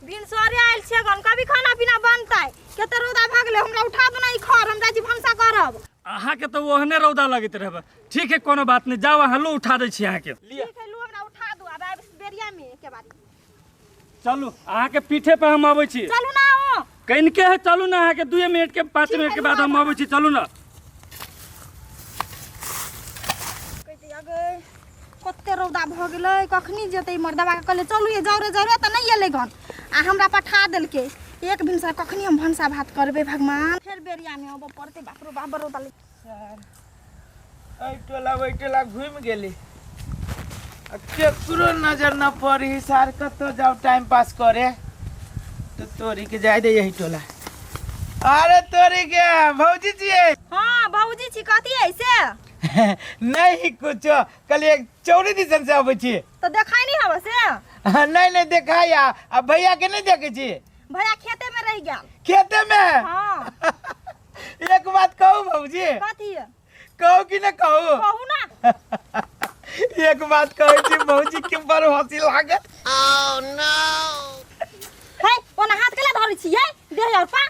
भिनसरे आयल छियै गन, कभी खाना पीना बनतै? कते रौदा भऽ गेलै, हमरा उठा दू ने ई खर, हम जाइ छी भनसा करब। अहाँके तऽ ओहने रौदा लगैत रहबै। ठीक है, कोनो बात नहीं, जाओ अहाँ, लो उठा दै छी अहाँके। लिअ, ठीक है, लू हमरा उठा दू, आब आबि बेरिया में एके बारी। चलू, अहाँके पीठे पर हम अबै छी। चलू ना ओ। कनिके है, चलू ना, अहाँके 2 मिनट के 5 मिनट के बाद हम अबै छी, चलू ना। कते रौदा भऽ गेलै, कखनी जेतै मर्दबा के कहले चलू ये जौरे जौरे, तऽ नहि एलै गन आ हमरा पठा देलकै। एक भिनसर कखनी हम भनसा भात करबै भगवान, फेर बेरिया में अबऽ पड़तै। बाप रो बाप, रौदा लग। एहि टोला ओहि टोला घुमि गेली आ केकरो नजर न पड़ी। सार कतौ जाओ टाइम पास करे तो तोरी के जाय दे यही टोला। अरे तोरी के भौजी छियै? हाँ भौजी छी, कथी है से? नहीं कुछो, कल एक चौरी दिसन से अबै छी। तो देखाई नहीं हवा से? नहीं नहीं देखाई। आ भैया के नहीं देखे छी? भैया खेते में रह गया। खेते में? हाँ। एक बात कहू भौजी? कथी? कहू कि ना कहू? कहू ना। एक बात कहै छी भौजी के बड़ हंसी लागत। हे, ओना हाथ केला धरै छी ये देह और पा।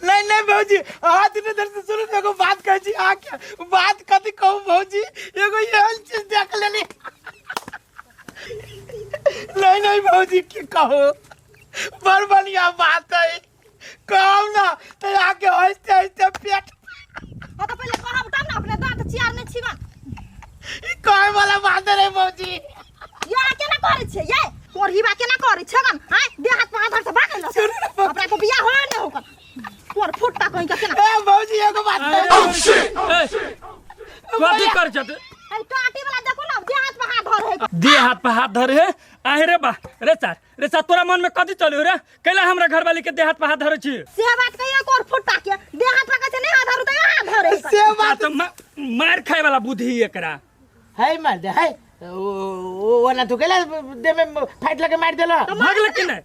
नहीं नहीं भौजी, हाथ ने धर से सुनू, एगो बात कहै छी आके बात कथी कहू भौजी, एगो एहन चीज देख लेली। नहीं नहीं भौजी की कहू, बड़ बढ़िया बात है, कहू ना तो आके हंसते हंसते पेट। हाँ तो पहले कहब तब ना, अपने दांत चियार नहीं छिगन। ई कहे वाला बात रे भौजी। ये केना करै छै ये कोरहीबा, केना करै छै गन? हाय, देह हाथ पर हाथ धर से भागल न, अपना तो बियाह होय न होकर कोर फुटता कहीं के केना। ए भौजी एगो बात कथी कर छत? ए टाटी वाला देखो ना, देह हाथ पर हाथ धर है। देह हाथ पर हाथ धरे है? आहे रे बा रे चार रे चार, तोरा मन में कथी चलियो रे? कैला हमरा घरवाली के देह हाथ पर हाथ धरे छी? से बात कहियो, कोर फुटता के देह हाथ पर कहे नहीं हाथ धरू त हाथ धरे। से बात तो मार खाए वाला बुद्धि एकरा है। मार दे है ओ ना, तू केला दे में फाइट लगे मार देला। भागल कि नहीं?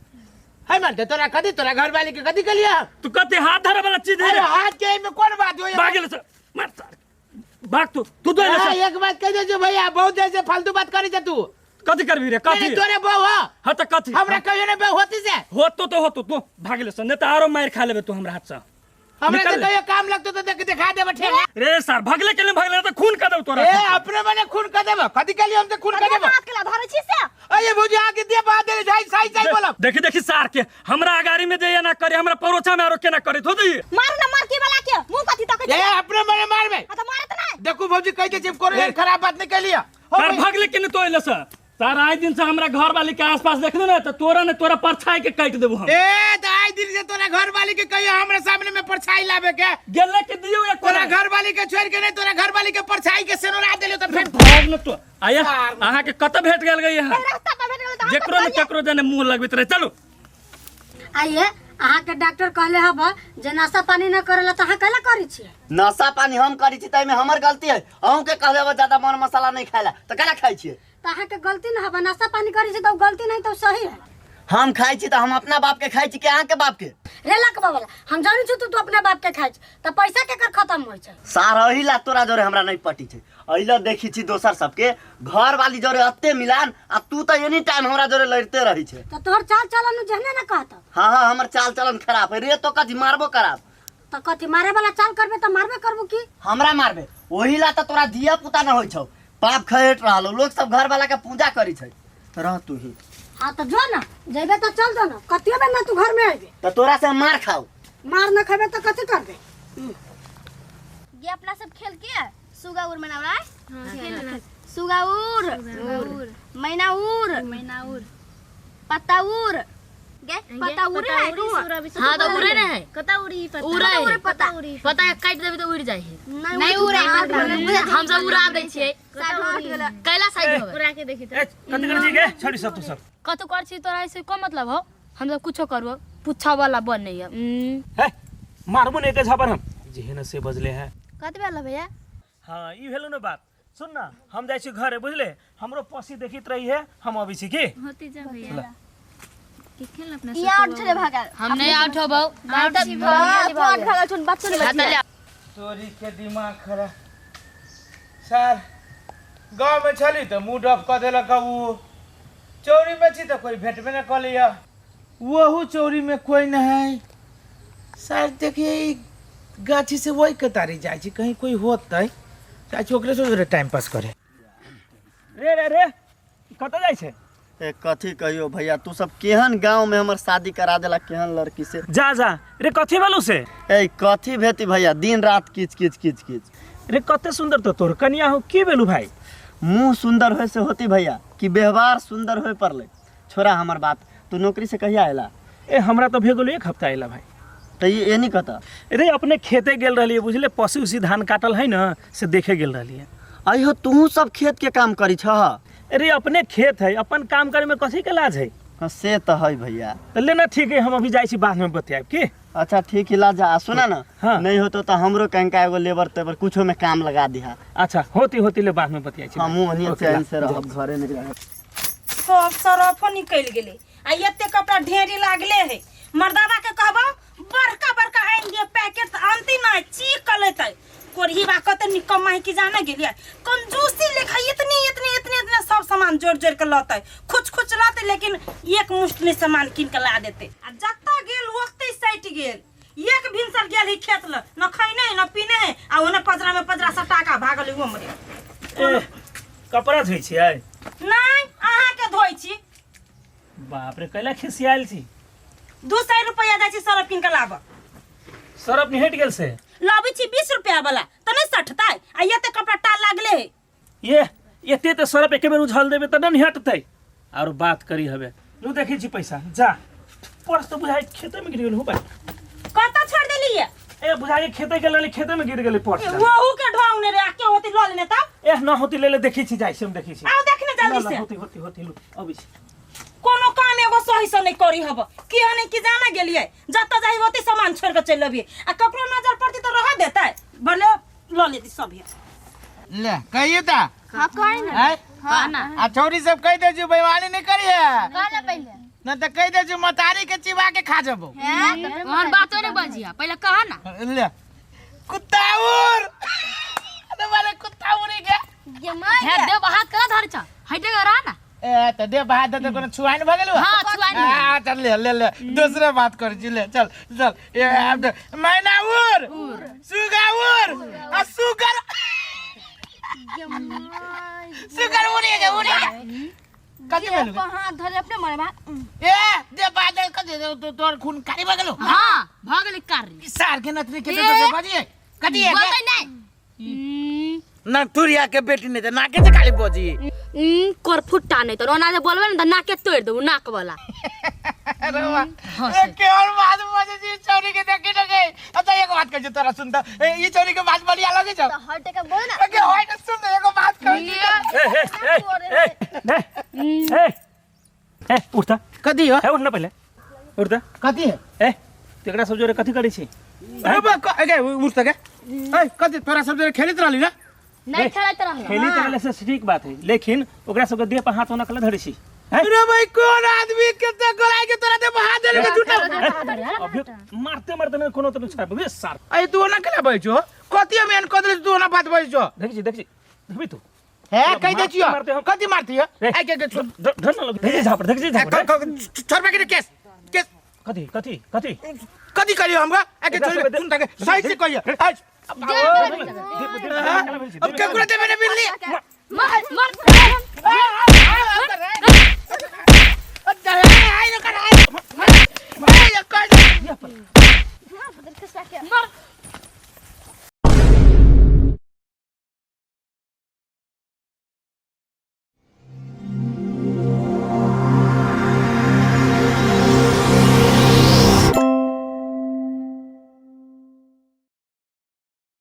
है मार दे तोरा, कदी तोरा घरवाली के कदी कलिया? तू कते हाथ धरे वाला चीज है अरे हाथ के में कौन बात होई? भागल से मार सार, भाग तू, तू दे हाँ, एक बात कह दे जो भैया, बहुत जैसे फालतू बात करी जा तू। कथी करबी रे? कथी नहीं, तोरे बहु हो। हाँ तो कथी? हमरा कहियो ने बहु होती से होतो तो होतो, तू भागले से नहीं तो आरो मार खा लेबे तू हमरा हाथ से। हमरा निकल से ले। कहियो काम लगतो तो देख दिखा देबे ठेला रे सार, भागले के नहीं भागले तो खून कर देब तोरा। ए अपने मने खून कर देबे, कथी के लिए हम ते खून कर देबे? हाथ के ला धरे छी से। अरे भौजी आके दे बात दे जाई साई साई बोलब। देखी देखी सार के, हमरा अगाड़ी में जे एना करे, हमरा परोछा में आरो केना करे हो दी। मारू ना मार के वाला के मुंह कथी तकै ए अपने मने मारबे। हां तो मारत नहीं। देखू भौजी कह के चिप कोनो खराब बात नहीं कहलिया। तार भागले के नहीं तो एले से तार आइ दिन से हमरा घर वाली के आसपास देखलू ना तो तोरा ने तोरा परछाई के काट देबो हम। ए त आइ दिन से तोरा घर वाली के कहियो हमरा सामने में परछाई लावे के गेले के दियो एक तोरा घर वाली के छोड़ के नहीं, तोरा घर वाली के परछाई के सेनोरा देलियो त फेर भाग न तो आया। अहाँ के कत भेट गेल गई यहाँ? रास्ता पर भेट गेल त जेकरो ने केकरो जाने मुंह लगबैत रहे। चलू आइए, अहाँ के डॉक्टर कहले हब जे नशा पानी न करेला, त अहाँ कैला करै छियै? नशा पानी हम करै छी ताहिमे हमर गलती है? अहूँ के कहले हब ज्यादा मर मसाला नहीं खाएला, त कैला खाइ छियै? त अहाँ के गलती न हब, नशा पानी करै छी त गलती नहीं त सही है। हम खाइ छी त हम अपना बाप के खाइ छी कि अहाँ के बाप के? रे लकबा वाला, हम जानै छी तू अपना बाप के खाइ छी, त पैसा केकर खत्म होइ छै? सार एहि ला तोरा जोरे हमरा नहीं पटी छै, एहि ला देखी छी दोसर सबके घर वाली जोरे अत्ते मिलान आ तू त एनी टाइम हमरा जोरे लड़ते रही छै। त तोहर चाल चलन जेहने न कहत। हाँ हाँ हमर चाल चलन खराब है रे, तो कथी मारबो कराब? त कथी मारे वाला चाल करबे त मारबे करबो की? हमरा मारबे ओही ला त तोरा धिया पुता न होइ छौ, पाप खहेट रहल, लोग सब घर वाला के पूजा करी छै, रह तू ही। हाँ त जो ना, जेबे त चल जो ना, कतियो बे ना तू घर में आबे। त तोरा से हम मार खाओ। मार न खेबे त कथी करबे? ये अपना सब खेल के सुगा उर मनावला। सुगा उर, मैना उर, मैना उर, पत्ता उर गे, पत्ता उड़ है। हाँ तो उड़े ना है। कता उड़ी पत्ता? उड़े है। उड़े पत्ता, पता काटि देबै तऽ उड़ि जाइ है। नहीं उड़े, हम सब उड़ा दै छियै। कैला साइड होबै। उड़ा के देखी। ए कथी कर छी गे छोड़ी सब तू सब? कतौ कर छी तोरा से को मतलब हो? हम सब कुछो करबो, पूछा वाला बन नहीं है। है मारबो ने एक झापर हम जेहन से बजले है। कत बेला भैया? हाँ ई भेलो ने बात। सुन ना, हम जाइ छी घरे बुझले, हमरो पसी देखित रही है, हम अबै छी की होती जा भैया के खेल अपना ये आउट छले भागल। हम नहीं आउट होबो। आउट छी तू, आउट भागल छुन बच्चो ने बचिया। तोरी के दिमाग खराब सर, गाँव में छली तो मूड ऑफ कऽ देलक, उ चौरी में छी तो कोई भेटबे न कऽ लिया। वहू चोरी में कोई न है। सर देखिए गाछी से वही कतारी जाए छी, कहीं कोई होतै जाइ छी ओकरे से टाइम पास करे। रे रे रे कतऽ जाइ छै? ए कथी कहियो भैया, तू सब केहन गांव में हमर शादी करा देला, केहन लड़की से। जा जा रे कथी भेलौ से? ए कथी भेती भैया, दिन रात किच किच किच किच। रे कते सुंदर तो तोर कनिया हो, की भेलू भाई? मुँह सुंदर होए से होती भैया कि व्यवहार सुंदर होए पड़ले। छोड़ा हमर बात, तू नौकरी से कहिया आयला? ए हमरा तो भे गेलो 1 हफ्ता आयला भाई। तो ये एनी कत? रे अपने खेते गेल रहलिए बुझले, पशु उसी धान काटल है न से देखे गेल रहलिए। अयो तू सब खेत के काम करी छह? अरे अपने खेत है, अपन काम करे में कथी के लाज है? हाँ, से तो है भैया। तो लेना ठीक है, हम अभी जाइ छी बाद में बतियाब की। अच्छा ठीक है, ला जा। सुना ना, हाँ। नहीं होतो तो हमरो कंका एगो लेबर तेबर कुछो में काम लगा दिहा। अच्छा होती होती ले बाद में बतियाइ छी। हमहूँ ओनिये चैन से रहब, घरे नहीं रहब। सब सरफो निकलि गेलै आ एते कपड़ा ढेरी लागले है। मर्दाबा के कहबो बड़का बड़का आनि दियो पैकेट, आनती ना चीक लेतै। कोरही बा कते निकम्मा है कि जाने गेलियै, कंजूसी लेखा इतनी इतनी इतनी इतने सब सामान जोड़ जोड़ के लतै, खुच खुच लतै, लेकिन एक मुश्त नहीं सामान कीन के ला देते। आ जत्ता गेल ओतै सटि गेल, एक भिनसर गेल ही खेत ल, न खैने है न पीने है, आ ओने पजरा में पजरा सटा के भागल है उमरे। ए कपड़ा धोइ छियै? नहीं अहाँ के धोइ छी। बाप रे कैला खिसियाल छी? 200 रुपया जाइ छी सरफ कीन के लाबऽ। सरफ निहट गेल से? लाबै छी 20 रुपया वाला त नहीं सटतै, आ एते कपड़ा टाल लागले है। ये एते ते सरफ एके बेर उझल देबे त नहीं हटतै। और बात करी हबे नु देखै छी पैसा जा पर्स तो बुझाइ खेते में गिर गेल हो भाई। कत छोड़ देलिए? ए बुझाइ खेते गेल रहलै, खेते में गिर गेलै पर्स। वहू के ढोंग ने रे, आ के होती ल लेने तब? ए न होती ले ले देखै छी, जाइ छी हम देखै छी। आओ देखने जल्दी से। होती होती होती लू अबै छी। कोनो काम एगो सही से नहीं करी हब, की हने की जाना गेलिए, जत जाई ओती सामान छोड़ के चलि अबिए, आ ककरो नजर पड़ती तो रह देतै, भले ल लेती सब हे। ले कहिए ता। हां कहि ना। हैं? हां ना। आ छौरी सब कहि दे छु बेईमानी नहीं करिए। कह ना पहले। न त कहि दे छु मतारी के चिबा के खा जबो। हैं? वहां बातो नहीं बजिया, पहले कहा ना। ले कुत्ता उर। अरे मारे कुत्ता उरी के। ये मार हे देव हाथ करा धर छ, हटे रहा ना। ए त दे बात त कोनो छुआइन भ गेलौ? हां छुआइन। आ चल ले ले ले दूसरे बात कर छी ले चल चल। ए अब मैना उर, सुगा उर, आ सुगर सुगर उड़ी के उड़ी के। कथी भेलौ? हाथ धरे अपने मरे बा। ए दे बात कथी तो तोर खून कारी भ गेलौ? हां भ गेलै कारी। सार के नतरी के तो बजिए कथी है? बोलतै नै। ना तुरिया के बेटी नहीं त नाके से खाली बजी। करफुट्टा नहीं तो ओना जे बोलबे न त नाके तोड़ देबू नाक वाला। अरे वाह ए के और बात बजे जी चोरी के देखी न गई। अच्छा एगो बात कह तोरा सुन त, ए ई चोरी के बात बढ़िया लगे छ। त हट के बोल ना। के हट सुन एगो बात कह छी। ए ए ए ए ए ए उठ त। कथी हो? ए उठ न पहिले, उठ त। कथी है? ए तेकरा सब जोरे कथी करै छी? अरे बा ए उठ त के। ए कथी तोरा सब जोरे खेलित रहली ना? नहीं खेलैत रहली। खेलित रहले से ठीक बात है, लेकिन ओकरा सब के देह पर हाथ ओना कला धरै छी। अरे भाई कौन आदमी केते गोलाई के तोरा देह पर हाथ देले के झूठा? अभी मारते मारते में कोनो तो छाप बे सार। ए तू ओना केला बजै छो? कथी हम एहन कह देले तू ओना बात बजै छो? देखै छी देखै छी देखबी तू। हे कह दे छियो कथी मारती हो? रे। ए के छोड़ धर न लग, देखै झापड़ देखै छी झापड़। छोड़ के केस केस कथी कथी कथी कथी करियो हमरा? ए के छोड़ सुन तके सही से कहियो। ए अब केकरो देबे ने बिल्ली? मर मर।